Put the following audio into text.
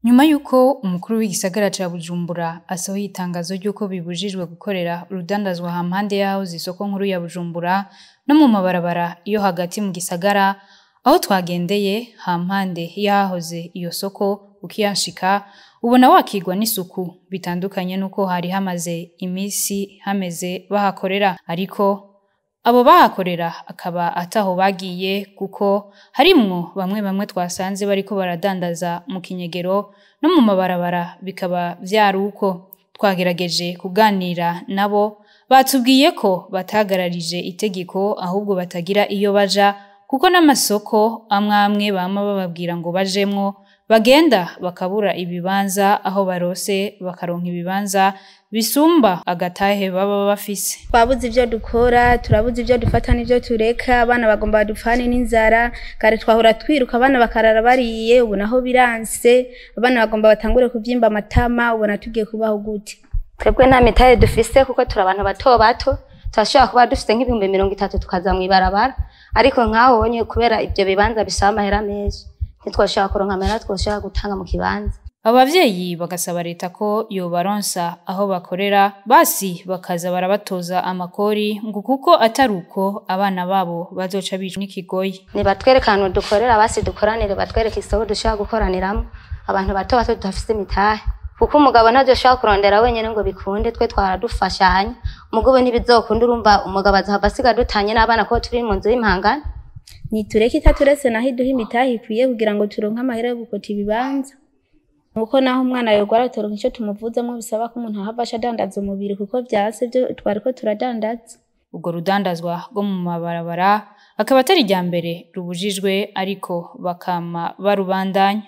Nyuma y'uko umukuru w'igisagara ca Bujumbura asohoye itangazo ry'uko bibujijwe gukorera urudandazwa hampande y'ahahoze isoko nkuru ya Bujumbura no mu mabarabara yo hagati mu gisagara, aho twagendeye hampande y'ahahoze iyo soko, ukihashika ubona wakirwa n'isuku bitandukanye n'uko hari hamaze imisi hameze bahakorera, ariko abo bahakorera akaba ataho bagiye kuko harimwo bamwe bamwe twasanze bariko baradandaza mu kinyegero no mu mabarabara bikaba vyari uko. Twagerageje kuganira nabo, batubwiye ko batahagararije itegeko ahubwo batagira iyo baja kuko n'amasoko amwe amwe bama bababwira ngo bajemwo, bagenda bakabura ibibanza, aho barose bakaronka ibibanza bisumba agatahe baba bafise. Twabuze ivyo dukora, turabuze ivyo dufata n'ivyo tureka, abana bagomba badupfane n'inzara, kare twahora twiruka abana bakarara bariye, ubu naho biranse, abana bagomba batangure kuvyimba amatama, ubona tugiye kubaho gute? Twebwe nta mitahe dufise kuko turi abantu bato bato, turashobora kuba dufise nk'ibihumbi 30 tukaza mw'ibarabara, ariko nkaho wonye kubera ivyo bibanza bisaba amahera menshi, ntitwoshobora kuronka amahera twoshobora gutanga mu kibanza. Abo bavyeyi bagasaba leta ko yobaronsa aho bakorera, basi bakaza barabatoza amakori ngo kuko atari uko abana babo bazoca bicwa n'ikigoyi. Nibatwereke ahantu dukorera, basi dukoranire, batwereke isoko dushobora gukoraniramwo, abantu bato bato tudafise imitahe, kuko umugabo ntazoshobora kurondera wenyene ngo bikunde, twe twaradufashanya, mugabo ntibizokunda, urumva umugabo azohava asiga dutanye n'abana kuko turi mu nzu y'impangano. Nitureke itaturetse naho iduha imitahe ikwiye kugira ngo turonke amahera yo gukota ibibanza. Nuko naho umwana yorwara turonka ico tumuvuzamwo, bisaba ko umuntu ahava aca adandaza umubiri kuko vyanse ivyo twariko turadandaza. Urwo rudandazwa rwo mu mabarabara akaba atari irya mbere rubujijwe, ariko bakama barubandanya.